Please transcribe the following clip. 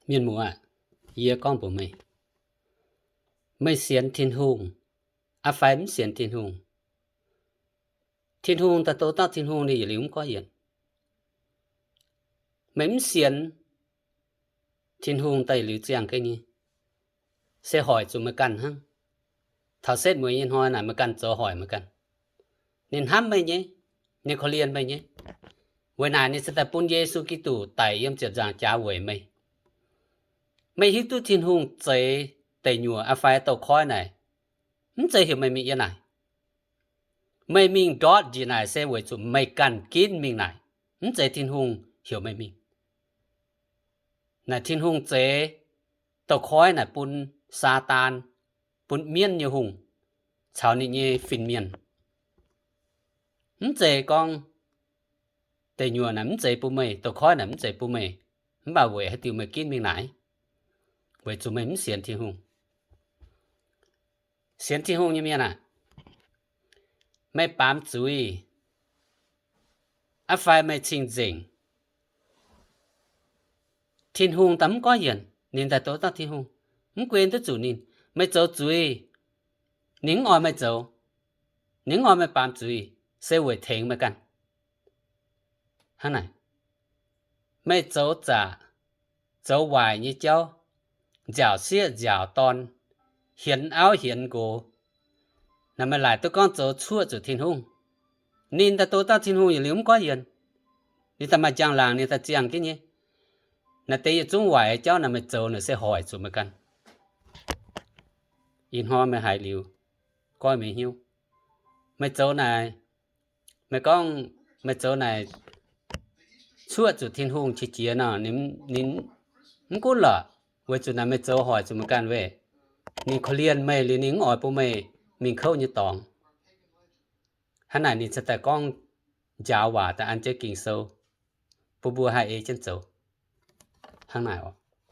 Mienh muoz aah, yie gorngv mbuox meih, meih sienx Tin-Hungh aqv fai mv sienx Tin-Hungh? Tin-Hungh daaih douz dauh Tin-Hungh, ninh yietc liuz mv gorngv yienc. Meih mv sienx Tin-Hungh daaih yietc liuz ziangh ga'nyei, se hoic zuqc meih ganh hnangv. Taux setv mueiz nyei hnoi naaic meih ganh zoux hoic meih ganh. Ninh hnamv meih nyei, ninh korv-lienh meih nyei. Weic naaic ninh se daaih bun Yesu Giduc daic yiem ziepc nzaangc jaax weic meih. Meih hiuv duqv Tin-Hungh zeix deic nyuoqc aqv fai douz-koiv naaic, mv zeiz heuc meih mingh yiem naaic. Meih mingh ndortv njiec naaic se weic zuqc meih ganh ginv mingh naaic, mv zeiz Tin-Hungh heuc meih mingh. Naaic Tin-Hungh zeix douz-koiv naaic bun Saadaan, bun mienv nyei hungh caux ninh nyei fin-mienh. Mv zeiz gorngv deic nyuoqc naaic mv zeiz bun meih, douz-koiv naaic mv zeiz bun meih, mv baac weic haaix diuc meih ginv mingh naaic? Weic zuqc meih mv sienx Tin-Hungh. Sienx Tin-Hungh nyei mienh aah, meih baamz zuiz aqv fai meih cing-nzengc, Tin-Hungh daaih mv gorngv yienc, ninh daaih douz dauh Tin-Hungh, mv guen duqv zuqc ninh. Meih zoux zuiz, ninh mv oix meih zoux, ninh mv oix meih baamz zuiz, se weic tengx meih ganh. Hnangv naaic, meih zoux zaqc, zoux waaic nyei jauv, nziaauc sieqv nziaauc dorn, hienx auv hienx nqox, naaic meih laaic duqv gorngv zoux cuoqv zuqc Tin-Hungh. Ninh daaih douz dauh Tin-Hungh yietc liuz mv gorngv yienc. Ninh daaih maaih njang-laangc, ninh daaih ziangh jienv nyei. Naaiv deix yietc zungv waaic jauv naaic meih zoux naaic se hoic zuqc meih ganh. Ih hnoi meih haiz liuz, goiv meih hnyouv. Meih zoux naaic, meih gorngv meih zoux naaic cuoqv zuqc Tin-Hungh qiex jiez nor, ninh, ninh mv gunv lorqc, weic zuqc naaic meih zoux hoic zuqc meih ganh weic ninh korv-lienh meih liuz ninh mv oix bun meih mingh kouv nyei dorngx. Hnangv naaic ninh cingx daaih gorngv njaaux waac daaih an jienv Ging-Sou bun mbuo haih ei jienv zoux. Hnangv naaic oc.